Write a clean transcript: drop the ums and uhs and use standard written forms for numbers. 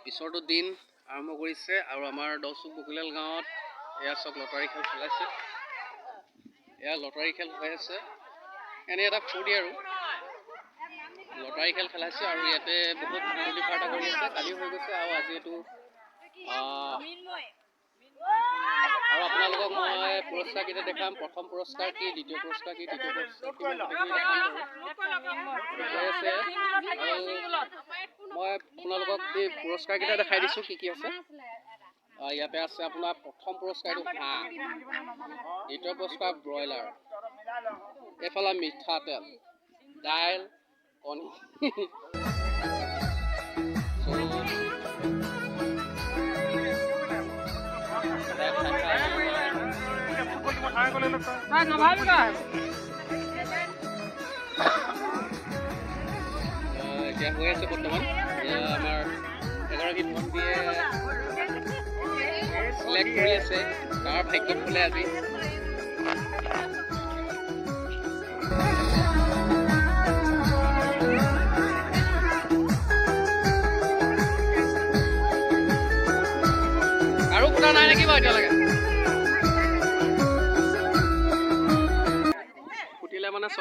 পিছৰটো দিন আৰম্ভ কৰিছে আৰু আমাৰ দহচুক বকুলিয়াল গাঁৱত এয়া চব লটাৰী খেল চলাইছে। এয়া লটাৰী খেল হৈ আছে, এনেই এটা ফূৰ্তি আৰু লটাৰী খেল খেলাইছে আৰু ইয়াতে বহুত ফূৰ্তি ফাৰ্তা কৰি আছে। কালিও হৈ গৈছে আৰু আজি এইটো আৰু আপোনালোকক মই পুৰস্কাৰকেইটা দেখাম। প্ৰথম পুৰস্কাৰ কি, দ্বিতীয় পুৰস্কাৰ কি, তৃতীয় পুৰস্কাৰ কি, মই গোটেইখিনি দেখাম বাৰু। হৈ আছে আৰু মই আপোনালোকক এই পুৰস্কাৰকেইটা দেখাই দিছোঁ, কি কি আছে। ইয়াতে আছে আপোনাৰ প্ৰথম পুৰস্কাৰ এইটো হাঁহ, দ্বিতীয় পুৰস্কাৰ ব্ৰইলাৰ, এইফালে মিঠাতেল, দাইল, কণী। চ' খাই খাই এতিয়া হৈ আছে বৰ্তমান। এয়া আমাৰ এগৰাকী ভণ্টীয়ে চিলেক্ট কৰি আছে, তাৰ ভাগ্য খোলে আজি। আৰু সোধা নাই নেকি বাৰু এতিয়ালৈকে?